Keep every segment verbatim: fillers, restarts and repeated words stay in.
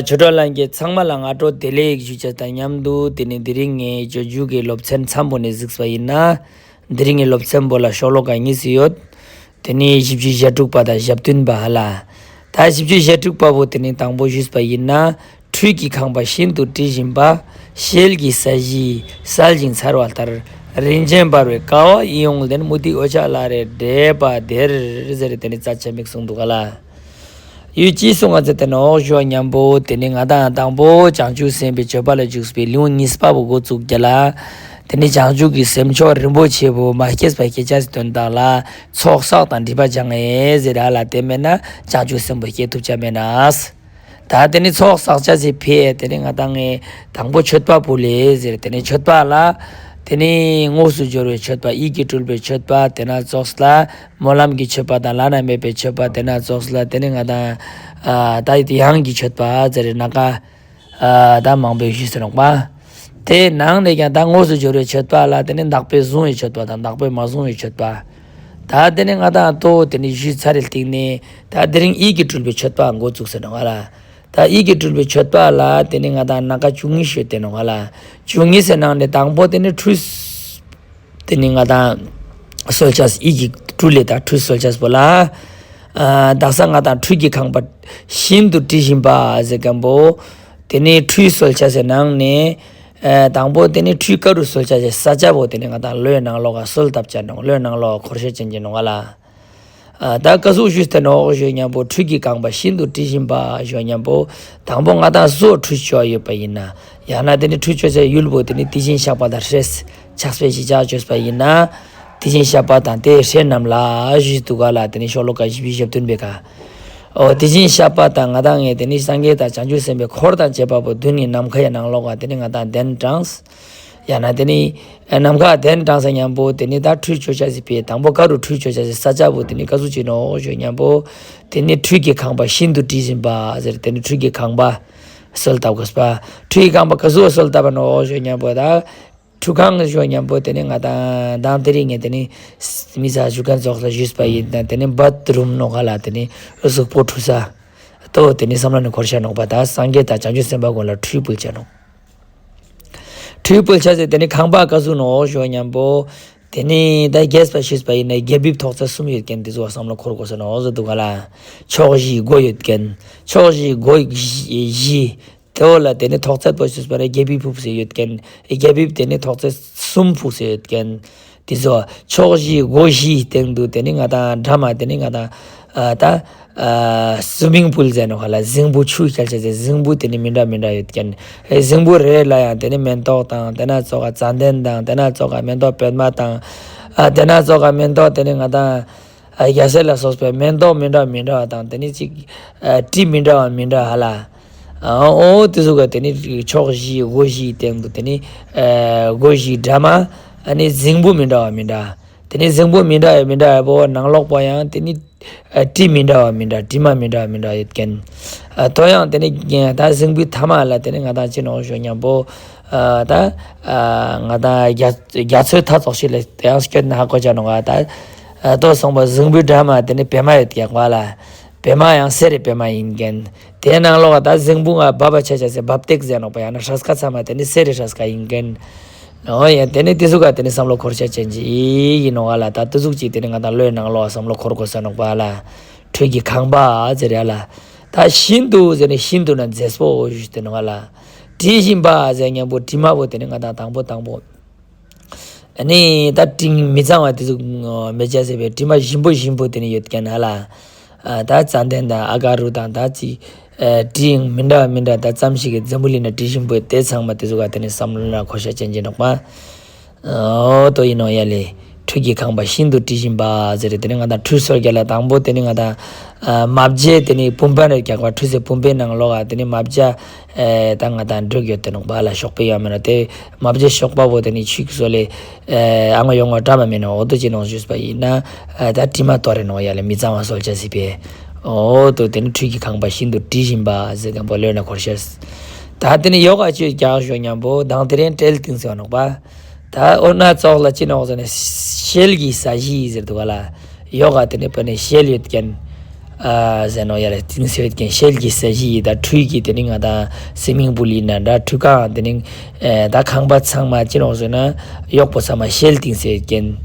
ཆོས་གྲོགས་ལྷན་རྒྱས་ཚང་མ་ལ་སྔ་དྲོ་བདེ་ལེགས་ཞུ་ཅེས་དང་མཉམ་དུ། དེ་ནི་དེ་རིང་ངས་སྤྱོད་འཇུག་གི་སློབ་ཚན་མཚམས་པོ་ནས་གཟིགས་པ་ཡིན་ན། དེ་རིང་གི་སློབ་ཚན་པོ་ལ་ཤོ་ལོ་ཀ་གཉིས་སུ་ཡོད། དེ་ནི་བཞི་བཅུ་ཞེ་དྲུག་པ་དང་ཞེ་བདུན་པ་ཧ་ལ། ད་བཞི་བཅུ་ཞེ་དྲུག་པ་བོ་དེ་ནི་དང་པོ་ཞུས་པ་ཡིན་ན། ཁྲུས་ཀྱི་ཁང་པ་ཤིན་ཏུ་དྲི་ཞིམ་པ། ཤེལ་གྱི་ས་གཞི་གསལ་ཞིང་འཚེར་བ་ལྟར། རིན་ཆེན་འབར་བའི་ཀ་བ་ཡིད་འོང་ལྡན། མུ་ཏིག་འོད་ཆགས་བླ་རེ་བྲེས་པ་དེར། ཟེར་དེ་ནི་རྩ་ཆེ་མིག་གསུངས་འདུག་ག་ལ། ཡུལ་ཅི་སོང་ང་ཟེར་ཏེ་ནོག་ཞུ་བ་མཉམ་པོ། དེ་ནི་ང་དང་དང་པོ་བྱང་ཆུབ་སེམས་དཔའི་སྤྱོད་པ་ལ་འཇུག་པའི་ལེའུ་གཉིས་པ་བོ་འགོ་བཙུགས་རྒྱུ་ལ། དེ་ནི་བྱང་ཆུབ་ཀྱི་སེམས་མཆོག་རིན་པོ་ཆེ་བོ་མ་སྐྱེས་པ་སྐྱེ་ཅེས་སི་དོན་དག་ལ་ཚོགས་བསགས་དང་སྒྲིབ་པ་སྦྱང་ངེ་ཟེར་ར་ལ། དེ་མེན་ན་བྱང་ཆུབ་སེམས་པོ་སྐྱེ་ཐུབ་ཅེས་མེན་ན། ད་དེ་ནི་ཚོགས་བསགས་ཅེས་སི་ཕི་ཡ་དེ་ནི་ང་དང་ངི་དང་པོ་མཆོད་པ་ཕུལ་ལེ་ཟེར། དེ་ནི་མཆོད་པ་ལ། དེ་ནི་དངོས་སུ་འབྱོར་བའི་མཆོད་པ། ཡིད་ཀྱིས་སྤྲུལ་པའི་མཆོད་པ། དེ་ན་ཙོགས་ལ། སྨོན་ལམ་གྱི་མཆོད་པ་དང་བླ་ན་མེད་པའི་མཆོད་པ། དེ་ན་ཙོགས་ལ་དེ་ནི་ང་དང་ཨ་ད་ཡང་གི་མཆོད་པ་ཟེར་ན་ཀ་ཨ་ད་མང་པོ་ཞུས་ཟེར་ནོག་པ། དེ་ནང་ནས་ཀྱང་ད་དངོས་སུ་འབྱོར་བའི་མཆོད་པ་ལ་དེ་ནི་བདག་པོས་བཟུང་བའི་མཆོད་པ་དང་བདག་པོས་མ་བཟུང་བའི་མཆོད་པ། ད་དེ་ནི་ང་དང་ལྟོ་དེ་ནི་ཞུས་ཚར་རེ་སྟེང་ནས་ད་དེ་རིང་ཡིད་ཀྱིས་སྤྲུལ་པའི་མཆོད་པ་འགོ་བཙུགས་ཟེར་ནོག་ལ། ད་ཡིད་ཀྱིས་སྤྲུལ་པའི་མཆོད་པ་ལ་དེ་ནི་ང་དང་ན་ཀ་བཅུ་གཉིས་ཡོད་དེ་ནོག་ལ། བཅུ་གཉིས་ཟེར་ནང་ནས་དང་པོ་དེ་ནི་ཁྲུས། དེ་ནི་ང་དང་གསོལ་ཅེས་ཡིད་ཀྱིས་སྤྲུལ་ལེ་ད་ཁྲུས་གསོལ་ཅེས་པོ་ལ། ཨ་དག་ས་ང་དང་ཁྲུས་ཀྱི་ཁང་པ་ཤིན་ཏུ་དྲི་ཞིམ་པ་ཟེར་མཁན་པོ། དེ་ནི་ཁྲུས་གསོལ་ཅེས་སི་ནང་ནས་ཨ་དང་པོ་དེ་ནི་ཁྲུས་ཀ་རུ་གསོལ་ཅེས་སི་ས་ཆ་བོ་དེ་ནི་ང་དང་ལོའི་ནང་ལོགས་ཀ་གསོལ་བཏབ་ཅེས་ནོག། ལོའི་ནང་ལོགས་ཀ་འཁོར་ཤེས་ཅན་གྱི་ནོག་ལ། ཨ་ད་ཀ་ཟུག་ཞུས་ཏེ་ནོག་ཞུ་མཁན་པོ། ཁྲུས་ཀྱི་ཁང་པ་ཤིན་ཏུ་དྲི་ཞིམ་པ་ཞུ་མཁན་པོ། དང་པོ་ང་དང་སོ་ཁྲུས་ཆོག་ཡོད་པ་ཡིན་ན། ཡང་ན་དེ་ནི་ཁྲུས་ཆོག་ཅེས་ཡུལ་པོ་དེ་ནི་དེ་བཞིན་གཤེགས་པ་དང་སྲས་ཕྱག་དཔེ་ཞིག་ཆ་ཅོས་པ་ཡིན་ན། དེ་བཞིན་གཤེགས་པ་དང་དེའི་སྲས་རྣམས་ལ་ཞུས་འདུག་ག་ལ། དེ་ནི་ཤོ་ལོ་ཀ་བཞི་བཅུ་ཞེ་བདུན་པའི་ཀ། འོ་དེ་བཞིན་གཤེགས་པ་དང་ང་དང་ངི་དེ་ནི་སངས་རྒྱས་དང་བྱང་ཆུབ་སེམས་དཔའི་འཁོར་དང་བཅས་པ་པོ་བདུན་ནི་ནམ་མཁའ་ཡི་ནང་ལོགས་ཀ་དེ་ནི་ང་དང་གདན་དྲངས། ཡང་ན་དེ་ནི་ཨ་ནམ་མཁའ་གདན་དྲངས་ཟེར་མཁན་པོ་དེ་ནི་ད་ཁྲུས་ཆོག་ཅེས་སི་ཕི་དང་པོ་ཀ་རུ་ཁྲུས་ཆོག་ཅེས་སི་ས་ཆ་བོ་དེ་ནི་ཀ་ཟུག་ཅིག་ནོག་ཞུ་མཁན་པོ། དེ་ནི་ཁྲུས་ཀྱི་ཁང་པ་ཤིན་ཏུ་དྲི་ཞིམ་པ་ཟེར། དེ་ནི་ཁྲུས་ཀྱི་ཁང་པ་གསོལ་བཏབ་དགོས་པ། ཁྲུས་ཀྱི་ཁང་པ་ཀ་ཟུག་གསོལ་བཏབ་པ་ནོག་ཞུ་མཁན་པོ། ད་ཁྲུས་ཁང་ཞུ་མཁན་པོ་དེ་ནི་ང་དང་དང་དེ་རིང་ངས་དེ་ནི་མི་ཚ་ཞུ་མཁན་ཙོགས་ལ་ཞུས་པ་ཡིན་ན་དེ་ནི་བཱཐ་རུམ་ནོག་ག་ལ། དེ་ནི་གཟུགས་པོ་ཁྲུས་ས་ལྟོ་དེ་ནི་བསམ་བློ་ནི་འཁོར་ཤེས་ནོག་པ། ད་སངས་རྒྱས་དང་བྱང་ཆུབ་སེམས་དཔའ་ཀུན་ལ་ཁྲུས་ཕུལ་ཅེས་ནོག། ཁྲུས་ཕུལ་ཅེས་ཟེར་དེ་ནི་ཁང་པ་ཀ་ཟུག་ནོག་ཞུ་མཁན་པོ། དེ་ནི་ད་རྒྱས་པ་ཞུས་པ་ཡིན་ན་རྒྱ་ཕིབས་ཐོག་ཚད་གསུམ་ཡོད་མཁན་དེ་ཚོ་བསམ་བློ་འཁོར་དགོས་ས་ནོག་ཟེར་འདུག་ག་ལ། ཕྱོགས་བཞི་སྒོ་ཡོད་མཁན། ཕྱོགས་བཞི་སྒོ་བཞི། དེ་བོ་ལ་དེ་ནི་ཐོག་ཚད་པོ་ཞུས་པ་ན་རྒྱ་ཕིབས་ཕུབས་ཟེར་ཡོད་མཁན། རྒྱ་ཕིབས་དེ་ནི་ཐོག་ཚད་གསུམ་ཕུབས་ཟེར་ཡོད་མཁན། དེ་ཚོ་ཕྱོགས་བཞི་སྒོ་བཞིའི་སྟེང་དུ་དེ་ནི་ང་དང་འགྲམ་མ་དེ་ནི་ང་དང་ཨ་ད་ཨ་སུ་མིང་པུལ་ཟེར་ནོག་ག་ལ། རྫིང་བུ་ཆུ་རྐྱལ་ཅེས་ཟེར། རྫིང་བུ་དེ་ནི་མི་འདྲ་མི་འདྲ་ཡོད་མཁན། ཨེ་རྫིང་བུ་རེ་ལ་ཡང་དེ་ནི་མེ་ཏོག་དང་དེ་ན་ཙོགས་ཀ་ཙན་དན་དང་དེ་ན་ཙོགས་ཀ་མེ་ཏོག་པདྨ་དང་ཨ་དེ་ན་ཙོགས་ཀ་མེ་ཏོག་དེ་ནི་ང་དང་ཨ་རྒྱ་སེར་ལ་སོགས་པའི་མེ་ཏོག་མི་འདྲ་མི་འདྲ་བ་དང་དེ་ནི་ཅིག་ཨ་དྲི་མི་འདྲ་བ་མི་འདྲ་ཧ་ལ། ཨ་འོ་དེ་ཚོ་ག་དེ་ནི་ཕྱོགས་བཞི་སྒོ་བཞིའི་སྟེང་དུ་དེ་ནི་ཨ་སྒོ་བཞིའི་འགྲམ་མ་ཨ་ནི་རྫིང་བུ་མི་འདྲ་བ་མི་འདྲ། དེ་ནི་རྫིང་བུ་མི་འདྲ་བ་མི་འདྲ་བ་བོ་ནང་ལོགས་པོ་ཡང་དེ་ནི་ཨ་དྲི་མི་འདྲ་བ་མི་འདྲ། དྲི་མ་མི་འདྲ་བ་མི་འདྲ་ཡོད་མཁན། ཨ་དོ་ཡང་དེ་ནི་ད་རྫིང་བུའི་མཐའ་མ་ལ་དེ་ནི་ང་དང་ཅི་ནོག་ཞུ་མཁན་པོ། ཨ་ད་ཨ་ང་དང་རྒྱ་རྒྱ་མཚོའི་མཐའ་ཙོགས་ཤིག་ལ་ཡང་སྐྱོད་ན་ཧ་གོ་ཅེས་ནོག་ག། ད་ཨ་དོ་སོང་པ་རྫིང་བུའི་འགྲམ་མ་དེ་ནི་བྱེ་མ་ཡོད་ཀྱག་པ་ལ། བྱེ་མ་ཡང་གསེར་རི་བྱེ་མ་ཡིན་མཁན། དེ་ནང་ལོགས་ད་རྫིང་བུ་ང་འབབ་པ་ཆ་ཆ་ཟེར་འབབ་སྟེགས་ཟེར་ནོག་པ། ཡང་ན་སྲས་ཀ་ཚང་མ་དེ་ནི་གསེར་རི་སྲས་ཀ་ཡིན་མཁན། འོ་ཡ་དེ་ནི་དེ་ཟུག་ག་དེ་ནི་བསམ་བློ་འཁོར་ཤེས་ཅན་ཅིག་ཡིན་ནོག་ག་ལ། ད་དེ་ཟུག་ཅིག་དེ་ནི་ང་དང་བློའི་ནང་ལོགས་བསམ་བློ་འཁོར་དགོས་ས་ནོག་པ་ལ། ཁྲུས་ཀྱི་ཁང་པ་ཟེར་ཡ་ལ། ད་ཤིན་ཏུ་ཟེར་ནི་ཤིན་ཏུ་ན་མཛེས་པོ་ཞུས་ཏེ་ནོག་ག་ལ། དྲི་ཞིམ་པ་ཟེར་མཁན་པོ་དྲི་མ་བོ་དེ་ནི་ང་དང་དང་པོ་དང་པོ། ཨ་ནི་ད་དྲིང་མི་གཙང་བ་དེ་ཚོ་མེད་ཅེས་ཟེར་བའི་དྲི་མ་ཞིམ་པོ་ཞིམ་པོ་དེ་ནི་ཡོད་མཁན་ཧ་ལ། ཨ་ད་ཙན་དན་དང་ཨ་ག་རུ་དང་ད་ཅི་ཨ་དྲིང་མི་འདྲ་མི་འདྲ་ད་ཙམ་ཞིག་གི་འཛམ་བུ་གླིང་ན་དྲི་ཞིམ་པོ་དེ་ཚང་མ་དེ་ཚོ་ག་དེ་ནི་བསམ་བློ་ན་འཁོར་ཤེས་ཅན་ཅིག་ནོག་པ། འོ་དོ་ཡིན་ནོག་ཡ་ལེ། ཁྲུས་ཀྱི་ཁང་པ་ཤིན་ཏུ་དྲི་ཞིམ་པ་ཟེར་རེ་དེ་ནི་ང་དང་ཁྲུས་གསོལ་རྒྱ་ལ་དང་པོ་དེ་ནི་ང་དང་ཨ་མ་བརྗེ་དེ་ནི་བུམ་པ་ནི་རྒྱག་པ། ཁྲུས་སའི་བུམ་པའི་ནང་ལོགས་ཨ་དེ་ནི་མ་བརྗེ་ཨེ་ད་ང་དང་འགྲོ་གི་ཡོད་དེ་ནོག་པ་ལ། ཞོགས་པའི་ཡང་མེད་ནོག་དེ་མ་བརྗེ་ཞོགས་པ་བོ་དེ་ནི་ཆུ་གི་སོ་ལེ་ཨེ་ཨ་ང་ཡོང་བ་འདྲ་མ་མེད་ནོག། འོ་དོ་ཅི་ནོག་ཞུས་པ་ཡིན་ན་ཨེ་ད་དྲི་མ་དོ་རེ་ནོག་ཡ་ལེ། མི་གཙང་བ་གསོལ་ཅེས་ཟེར་བའི། འོ་དོ་དེ་ནི་ཁྲུས་ཀྱི་ཁང་པ་ཤིན་ཏུ་དྲི་ཞིམ་པ་ཟེར་མཁན་པོ་བློ་ན་འཁོར་ཤེས། ད་དེ་ནི་ཡོག་ག་ཅིག་རྒྱག་ཞུ་མཁན་པོ་དང་དེ་རིང་སྤྲེལ་ཏིང་ཟེར་བ་ནོག་པ། ད་འོ་ན་ཙོགས་ལ་ཅི་ནོག་ཟེར་ན་ཤེལ་གྱི་ས་གཞི་ཟེར་འདུག་ག་ལ། ཡོག་ག་དེ་ནི་པ་ནི་ཤེལ་ཡོད་མཁན། ཨ་ཟེར་ནོག། ཡ་ལ་ཏིང་སེ་ཡོད་ཁན་ཤེལ་གྱི་ས་གཞི་ད་ཁྲུས་ཀྱི་དེ་ནི་ང་དང་སི་མིང་པུལ་ཡིན་ན་འདྲ། ཁྲུས་ཁང་དེ་ནི་ཨེ་ད་ཁང་པ་ཚང་མ་ཅི་ནོག་ཟེར་ན་གཡོག་པོ་ཚང་མ་ཤེལ་ཏིང་སེ་ཡོད་ཁན།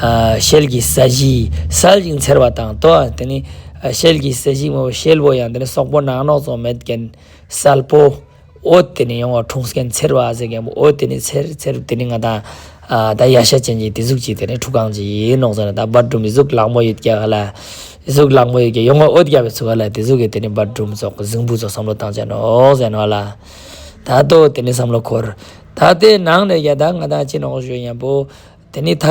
ཨ་ཤེལ་གྱི་ས་གཞི་གསལ་ཞིང་འཚེར་བ་དང་དོ། དེ་ནི་ཨ་ཤེལ་གྱི་ས་གཞི་མོ་ཤེལ་བོ་ཡང་དེ་ནི་སོག་པོ་ནག་ནོག་ཙོགས་མེད་ཁན་གསལ་པོ། འོད་དེ་ནི་ཡོང་བ་འཁྲུངས་ཁན་འཚེར་བ་ཟེར་ཁན་པོ་འོད་དེ་ནི་འཚེར་འཚེར་དེ་ནི་ང་དང་ཨ་ད་ཡ་ཤ་ཅན་གྱི་དེ་ཟུག་ཅིག་དེ་ནི་ཁྲུས་ཁང་ཅིག་ཡིན་ནོག་ཟེར་ན། ད་བཱཐ་རུམ་ཟུག་ལག་མོ་ཡོད་ཀྱག་ལ། ཟུག་ལག་མོ་ཡོད་ཀྱག་ཡོང་བ་འོད་རྒྱབ་པའི་ཚུགས་ལ་དེ་ཟུག་གི་དེ་ནི་བཱཐ་རུམ་ཙོགས་གཟིམ་ཕུག་ཙོགས་བསམ་བློ་བཏང་ཅ་ནོག་ཟེར་ནོག་ལ། ད་དོ་དེ་ནི་བསམ་བློ་འཁོར། ད་དེ་ནང་ནས་ཡ་ད་ང་དང་ཅི་ནོག་ཞུ་ཉམ་པོ། དེ་ནི་ད་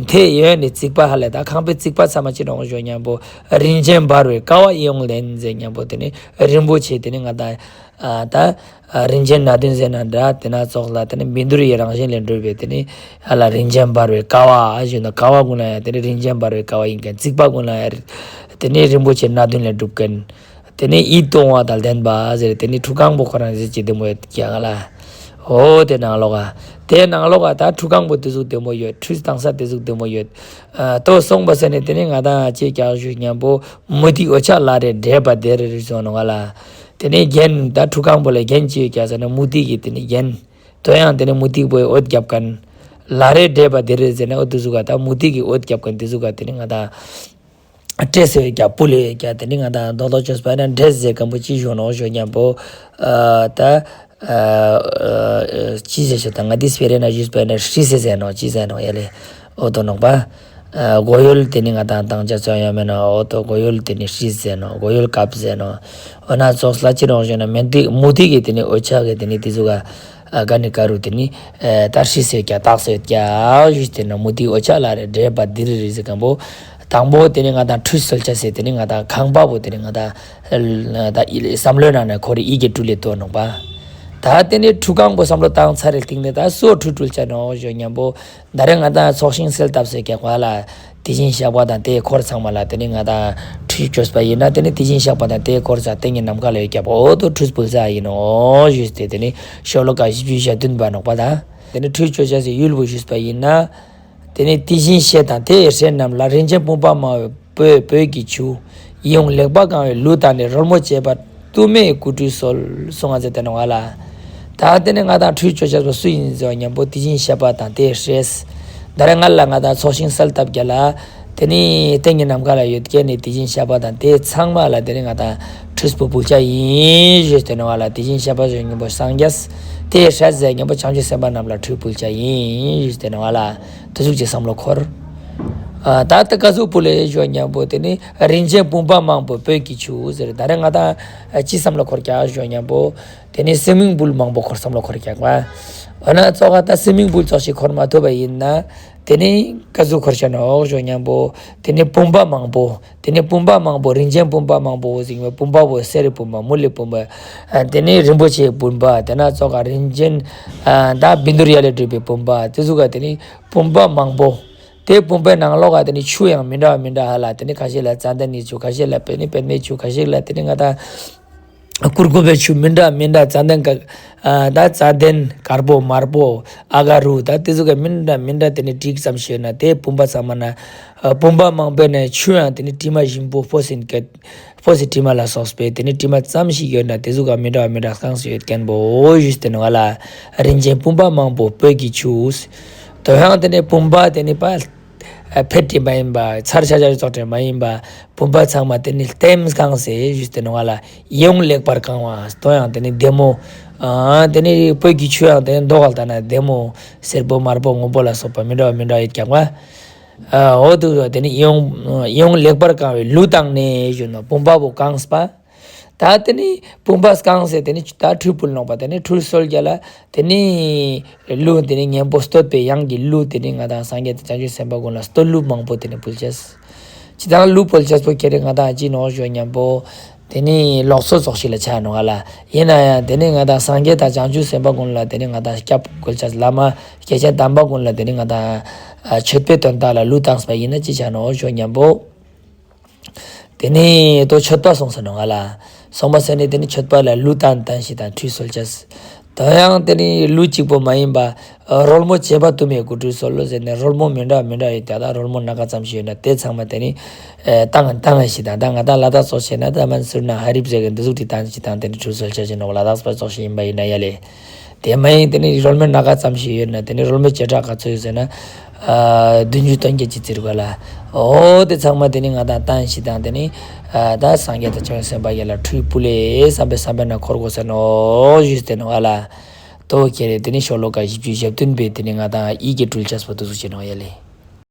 ཐེ་ཡོན་ནི་རྩིག་པ་ཧ་ལས་ད་ཁང་པའི་རྩིག་པ་ཚང་མ་ཅི་ནོག་ཞུ་ཉམ་པོ། རིན་ཆེན་འབར་བའི་ཀ་བ་ཡིད་འོང་ལྡན་ཟེར་ཉམ་པོ་དེ་ནི་རིན་པོ་ཆེ་དེ་ནི་ང་དང་ཨ་ད་ཨ་རིན་ཆེན་སྣ་བདུན་ཟེར་ན་འདྲ། དེ་ན་ཙོགས་ལ་དེ་ནི་བཻ་ཌཱུརྱའི་རང་བཞིན་ལས་གྲུབ་པའི་དེ་ནི་ཨ་ལ་རིན་ཆེན་འབར་བའི་ཀ་བ་ཨ་ཞུ་ན་ཀ་བ་ཀུན་ལ་ཡང་དེ་ནི་རིན་ཆེན་འབར་བའི་ཀ་བ་ཡིན་ཁན། རྩིག་པ་ཀུན་ལ་ཡང་དེ་ནི་རིན་པོ་ཆེ་སྣ་བདུན་ལས་གྲུབ་ཁན། དེ་ནི་ཡིད་དུ་འོང་བ་དང་ལྡན་པ་ཟེར་དེ་ནི་ཁྲུས་ཁང་པོ་ཁོ་རང་ཟེར་ཅིག་བདེ་མོ་ཡོད་ཀྱག་ལ། འོ་དེ་ནང་ལོགས་ག་དེ་ནང་ལོགས་ག་ད་ཁྲུས་ཁང་པོ་དེ་ཟུག་བདེ་མོ་ཡོད། ཁྲུས་བཏང་ས་དེ་ཟུག་བདེ་མོ་ཡོད། ཨ་དོ་སོང་པ་ཟེར་ནས་དེ་ནི་ང་དང་ཅི་ཀྱག་ཞུ་ཉམ་པོ་མུ་ཏིག་འོད་ཆགས་ལ་རེ་བྲེས་པ་དེ་རེ་རེ་སོང་ནོག་ལ། དེ་ནི་རྒྱན་ད་ཁྲུས་ཁང་པོ་ལ་རྒྱན་ཅི་ཡོད་ཀྱག་ཟེར་ན་མུ་ཏིག་གི་དེ་ནི་རྒྱན། དོ་ཡང་དེ་ནི་མུ་ཏིག་པོའི་འོད་རྒྱབ་ཁན། ལ་རེ་བྲེས་པ་དེ་རེ་ཟེར་ན་འོ་དེ་ཟུག་ག་ད་མུ་ཏིག་གི་འོད་རྒྱབ་ཁན་དེ་ཟུག་ག་དེ་ནི་ང་དང་སྤྲས་སེ་ཡོད་ཀྱག་ཕུལ་ཡོད་ཀྱག་དེ་ནི་ང་དང་རྡོག་རྡོག་བཅོས་པ་ན་འདྲེས་ཟེར་ཁན་པོ་ཅི་ཞུ་ནོག་ཞུ་ཉམ་པོ། ཨ་ད་ཨ་ཨ་ཅི་ཟེར་ཞུ་ད་ང་དེ་སྤེ་ར་ན་ཞུས་པ་ན་ཧྲིས་ཟེར་ནོག་ཅི་ཟེར་ནོག་ཡ་ལེ། འོ་དོ་ནོག་པ། ཨ་གོ་ཡོལ་དེ་ནི་ང་དང་བཏང་ཅ་ཚོ་ཡོད་མེད་ནོག། འོ་དོ་གོ་ཡོལ་དེ་ནི་ཧྲིས་ཟེར་ནོག། གོ་ཡོལ་ཀབ་ཟེར་ནོག། འོ་ན་ཙོགས་ལ་ཅི་ནོག་ཞུ་ན་མུ་ཏིག་མུ་ཏིག་གི་དེ་ནི་འོད་ཆགས་གི་དེ་ནི་དེ་ཟུག་ག་ཨ་ག་ནི་ཀ་རུ་དེ་ནི་ཨ་ད་ཧྲིས་སེ་ཡོད་ཀྱག་བཏགས་སེ་ཡོད་ཀྱག་ཞུས་ཏེ་ན་མུ་ཏིག་འོད་ཆགས་ལ་རེ་བྲེས་པ་དེ་རེ་རེ་ཟེར་ཁན་པོ། དང་པོ་དེ་ནི་ང་དང་ཁྲུས་གསོལ་ཅ་སེ་དེ་ནི་ང་དང་ཁང་པ་པོ་དེ་ནི་ང་དང་ད་ཡིད་བསམ་བློའི་ནང་ན་ཁོ་རེ་ཡིད་ཀྱི་འཕྲུལ་ལས་དོ་ནོག་པ། ད་དེ་ནི་ཁྲུས་ཁང་པོ་བསམ་བློ་བཏང་ཚར་རེ་སྟིང་ནས་ད་སུ་ཁྲུས་འབུལ་ཅ་ནོག་ཞུ་ཉམ་པོ། ད་རེས་ང་དང་ཚོགས་ཞིང་གསལ་བཏབ་སེ་ཡོད་ཀྱག་པ་ལ། དེ་བཞིན་གཤེགས་པ་དང་དེའི་འཁོར་ཚང་མ་ལ་དེ་ནི་ང་དང་ཁྲུས་བཅོས་པ་ཡིན་ན་དེ་ནི་དེ་བཞིན་གཤེགས་པ་དང་དེའི་འཁོར་ཚང་སྟེང་གི་ནམ་མཁའ་ལ་ཡོད་ཀྱག་པ་འོ་དོ་ཁྲུས་འབུལ་ས་ཡིན་ནོག་ཞུས་ཏེ་དེ་ནི་ཤོ་ལོ་ཀ་བཞི་བཅུ་ཞེ་བདུན་པ་ནོག་པ་ད། དེ་ནི་ཁྲུས་བཅོས་ཅ་སེ་ཡུལ་བོ་ཞུས་པ་ཡིན་ན། དེ་ནི་དེ་བཞིན་གཤེགས་དང་དེའི་སྲས་རྣམས་ལ་རིན་ཆེན་བུམ་པ་མང་པོས་སྤོས་ཀྱི་ཆུ། ཡིད་འོང་ལེགས་པར་གང་བའི་གླུ་བཏང་ནས་རོལ་མོ་བཅས་པ། དུ་མས་སྐུ་ཁྲུས་གསོལ་གསུང་ང་ཟེར་ཏེ་ནོག་པ་ལ། ད་དེ་ནི་ང་དང་ཁྲུས་བཅོ་ཅ་བོ་སུ་ཡིན་ཟེར་བ་ཉམ་པོ་དེ་བཞིན་གཤེགས་པ་དང་དེའི་སྲས། ད་རེས་ང་ལ་ང་དང་ཚོགས་ཞིང་གསལ་བཏབ་ཀྱག་ལ། དེ་ནི་སྟེང་གི་ནམ་མཁའ་ལ་ཡོད་ཁན་ནི་དེ་བཞིན་གཤེགས་པ་དང་དེ་ཚང་མ་ལ་དེ་ནི་ང་དང་ཁྲུས་བུ་འབུལ་ཅ་ཡིན་ཞུས་ཏེ་ནོག་པ་ལ། དེ་བཞིན་གཤེགས་པ་ཟེར་ཉམ་པོ་སངས་རྒྱས། དེའི་སྲས་ཟེར་ཉམ་པོ་བྱང་ཆུབ་སེམས་དཔའ་རྣམས་ལ་ཁྲུས་འབུལ་ཅ་ཡིན་ཞུས་ཏེ་ནོག་པ་ལ། དེ་ཟུག་ཅིག་བསམ་བློ་འཁོར། ཨ་ད་ད་ག་ཟུག་འབུལ་ལེ་ཞུ་ཉམ་པོ་དེ་ནི་རིན་ཆེན་བུམ་པ་མང་པོས་སྤོས་ཀྱི་ཆུ་ཟེར། ད་རེས་ང་དང་ཅི་བསམ་བློ་འཁོར་ཀྱག་ཞུ་ཉམ་པོ། དེ་ནི་སི་མིང་པུལ་མང་པོ་འཁོར་བསམ་བློ་འཁོར་ཀྱག་པ། འོ་ན་ཙོགས་ད་སི་མིང་པུལ་ཙོགས་ཤིག་འཁོར་མ་ཐུབ་པ་ཡིན་ན། དེ་ནི་ག་ཟུག་འཁོར་ཅ་ནོག་ཞུ་ཉམ་པོ། དེ་ནི་བུམ་པ་མང་པོ། དེ་ནི་བུམ་པ་མང་པོ་རིན་ཆེན་བུམ་པ་མང་པོ་ཟེར་ཉམ་པོ་བུམ་པ་བོ་གསེར་རི་བུམ་པ་དངུལ་ལི་བུམ་པ། ཨ་དེ་ནི་རིན་པོ་ཆེའི་བུམ་པ། དེ་ན་ཙོགས་རིན་ཆེན་ཨ་ད་བཻ་ཌཱུརྱ་ལས་གྲུབ་པའི་བུམ་པ། དེ་ཟུག་ག་དེ་ནི་བུམ་པ་མང་པོ། དེ་བུམ་པའི་ནང་ལོགས་ག་དེ་ནི་ཆུ་ཡང་མི་འདྲ་བ་མི་འདྲ་ཧ་ལ། དེ་ནི་ཁ་ཤས་ལ་ཙན་དན་ནི་ཆུ། ཁ་ཤས་ལ་དེ་ནི་པདྨའི་ཆུ། ཁ་ཤས་ལ་དེ་ནི་ང་དང་གུར་གུམ་པའི་ཆུ་མི་འདྲ་མི་འདྲ་ཙན་དན་ག་ཨ་ད་ཙན་དན་དཀར་པོ་དམར་པོ་ཨ་ག་རུ་ད་དེ་ཟུག་ག་མི་འདྲ་མི་འདྲ་དེ་ནི་དྲིས་ཙམ་ཞིག་ཡོད་ན་དེ་བུམ་པ་ཚང་མ་ན་ཨ་བུམ་པ་མང་པོའི་ནང་ཆུ་ཡང་དེ་ནི་དྲི་མ་ཞིམ་པོ་སྤོས་ཟིན་སྐད། སྤོས་སི་དྲི་མ་ལ་སོགས་པའི་དེ་ནི་དྲི་མ་ཙམ་ཞིག་ཡོད་ན་དེ་ཟུག་ག་མི་འདྲ་བ་མི་འདྲ་སྐངས་སུ་ཡོད་ཁན་བོ་ཞུས་ཏེ་ནོག་པ་ལ། རིན་ཆེན་བུམ་པ་མང་པོས་སྤོས་ཀྱི་ཆུ། དོ་ཡང་དེ་ནི་བུམ་པ་དེ་ནི་པ་ཨ་ཕེད་དྲི་མ་ཡིན་པ། ཚར་ཆ་ཆ་ཙོགས་དྲི་མ་ཡིན་པ། བུམ་པ་ཚང་མ་དེ་ནི་ལྟེམ་སྐངས་སེ་ཞུས་ཏེ་ནོག་པ་ལ། ཡིད་འོང་ལེགས་པར་གང་བ། དོ་ཡང་དེ་ནི་བདེ་མོ། ཨ་དེ་ནི་སྤོས་ཀྱི་ཆུ་ཡང་དེ་ནི་མདོག་ག་ལྟ་ན་བདེ་མོ། སེར་པོ་དམར་པོ་སྔོན་པོ་ལ་སོགས་པ་མི་འདྲ་བ་མི་འདྲ་ཡོད་ཀྱག་པ། ཨ་འོ་དེ་དེ་ནི་ཡིད་འོང་ཡིད་འོང་ལེགས་པར་གང་བའི་གླུ་བཏང་ནས་ཞུ་ནོག། བུམ་པ་བོ་སྐངས་པ། ད་དེ་ནི་བུམ་པ་སྐངས་སེ་དེ་ནི་ད་ཁྲུས་ཕུལ་ནོག་པ། དེ་ནི་ཁྲུས་གསོལ་རྒྱ་ལ་དེ་ནི་གླུ་དེ་ནི་སྙན་པོ་བསྟོད་པའི་དབྱངས་ཀྱི་གླུ་དེ་ནི་ང་དང་སངས་རྒྱས་དང་བྱང་ཆུབ་སེམས་དཔའ་ཀུན་ལ་བསྟོད་གླུ་མང་པོ་དེ་ནི་ཕུལ་ཅེས། ཅི་དང་གླུ་ཕུལ་ཅེས་པོ་ཁྱེར་ཏེ་ང་དང་ཅི་ནོག་ཞུ་ཉམ་པོ། དེ་ནི་ལོག་སོ་ཙོགས་ཤིག་ལ་ཆ་ནོག་པ་ལ། ཡིན་ན་ཡང་དེ་ནི་ང་དང་སངས་རྒྱས་དང་བྱང་ཆུབ་སེམས་དཔའ་ཀུན་ལ་དེ་ནི་ང་དང་སྐྱབས་བཀོལ་ཅེས། བླ་མ་སྐྱེས་ཆེན་དམ་པ་ཀུན་ལ་དེ་ནི་ང་དང་ཨ་མཆོད་པའི་དོན་དག་ལ་གླུ་བཏངས་པ་ཡིན་ན་ཅི་ཆ་ནོག་ཞུ་ཉམ་པོ། དེ་ནི་དོ་མཆོད་པ་སོང་ས་ནོག་པ་ལ། སོང་པ་ཟེར་ནི་དེ་ནི་མཆོད་པ་ལ་གླུ་བཏང་བཏང་ཞིག་དང་ཁྲུས་གསོལ་ཅེས། ད་ཡང་དེ་ནི་ལུགས་གཅིག་པོ་མ་ཡིན་པ། ཨ་རོལ་མོ་བྱེད་པ་དུ་མས་སྐུ་ཁྲུས་གསོལ་ལོ་ཟེར་ནས་རོལ་མོ་མི་འདྲ་མི་འདྲ་ཡོད། ད་ད་རོལ་མོ་སྣ་ཁ་ཙམ་ཞིག་ཡོད་ན་དེ་ཚང་མ་དེ་ནི་ཨ་བཏང་བཏང་ཞིག་དང་། ད་ང་དང་ལ་དྭགས་ཙོགས་བྱས་ན་ད་མན་སུར་ན་ཧ་རིབ་ཟེར་གི་འདི་ཟུག་དེ་བཏང་ཞིག་དང་། དེ་ནི་ཁྲུས་གསོལ་བྱ་ཞིག་ནོག་ལ་དྭགས་པ་ཙོགས་ཞིག་ཡིན་པ་ཡིན་ན་ཡ་ལེ། དེ་མ་ཡིན་དེ་ནི་རོལ་མོ་སྣ་ཁ་ཙམ་ཞིག་ཡོད་ན་དེ་ནི་རོལ་མོ་བྱེ་བྲག་ག་ཚོད་ཡོད་ཟེར་ན། ཨ་བདུན་ཅུ་དོན་བརྒྱད་ཅིག་བརྩི་རུ་ག་ལ། འོ་དེ་ཚང་མ་དེ་ནི་ང་དང་བཏང་ཞིག་དང་། དེ་ནི་ཨ་ད་སངས་རྒྱས་དང་བྱང་སེམས་དཔའ་གི་ལ་ཁྲུས་ཕུལ་ལེ་བསམ་པའི་བསམ་པའི་ནང་འཁོར་དགོས་ཟེར་ནོག་ཞུས་ཏེ་ནོག་ཨ་ལ། དོ་ཁྱེར་རེ་དེ་ནི་ཤོ་ལོ་ཀ་བཞི་བཅུ་ཞེ་བདུན་པའི་དེ་ནི་ང་དང་ཡི་གེ་འབྲུ་ཆས་པོ་དེ་ཟུག་ཅིག་ནོག་ཡ་ལེ།